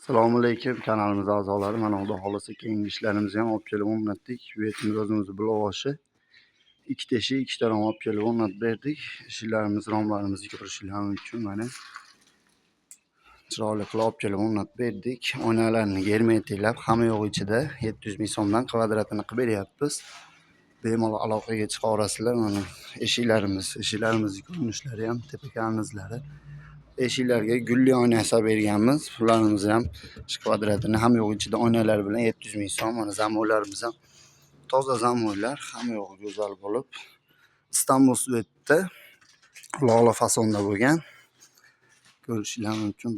Assalomu alaykum, kanalimiz a'zolari. Mana, xudo xohlasa, keyingi ishlarimizni ham olib kelib o'rnatdik. Svetimiz o'zimizni bulovoshi. Ikkita eshik, ikkita rom olib kelib o'rnatib berdik. Eshiklarimiz, romlarimizni ko'rishinglar mumkin mana. Chiroyli qilib olib kelib o'rnatib berdik. Oynalarni germetiklab, hamma yo'q ichida 700 ming so'mdan kvadratini qilib beryapmiz. Bemalol aloqaga chiqa olasizlar. Mana eshiklarimiz, eshiklarimizni ko'rinishlari ham, tepa karnizlari. Eshiklarga gulli oyna yasab berganmiz. Pullarimizni ham shu kvadratini hamma yo'q ichida oynalar bilan 700 ming so'm. Mana zamoylarimiz ham toza zamoylar, hamma yo'g'i go'zal bo'lib, Istanbul svetda lola fasonda bo'lgan. Ko'rishinglar mumkin.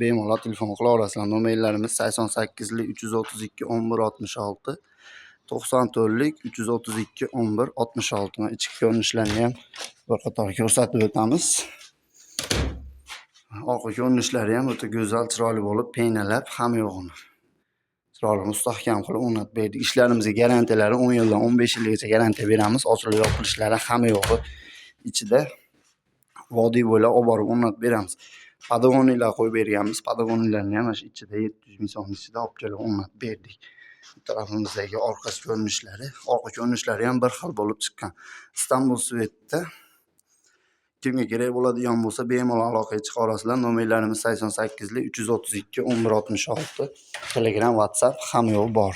Bemalol telefon qila olasizlar. Nomerlarimiz 88 332 11 66, 94 332 11 66. Mana ichki ko'rinishlarini ham bir qator ko'rsatib o'tamiz. Orqa ko'rinishlari ham o'ta go'zal, chiroyli bo'lib, penalab, hamma yo'g'ini chiroyli mustahkam qilib o'rnatib berdik. Ishlarimizga garantiyalari 10 yildan 15 yilgacha garantiya beramiz. Ochilib yopilishlari hamma yo'g'i ichida. Vodiy bo'ylab olib borib o'rnatib beramiz. Подоконник lar qo'yib berganmiz. Подоконник larni ham mana shu ichida 700 ming so'mni ichida olib kelib o'rnatib berdik. Bu tarafimizdagi orqasi ko'rinishlari, orqa ko'rinishlari ham bir xil bo'lib chiqqan. Istanbul svetda kimga kerak bo'ladigan bo'lsa, bemalol aloqaga chiqa olasizlar. Nomerlarimiz 88 332 11 66. Telegram, WhatsApp, hamma yo'q bor.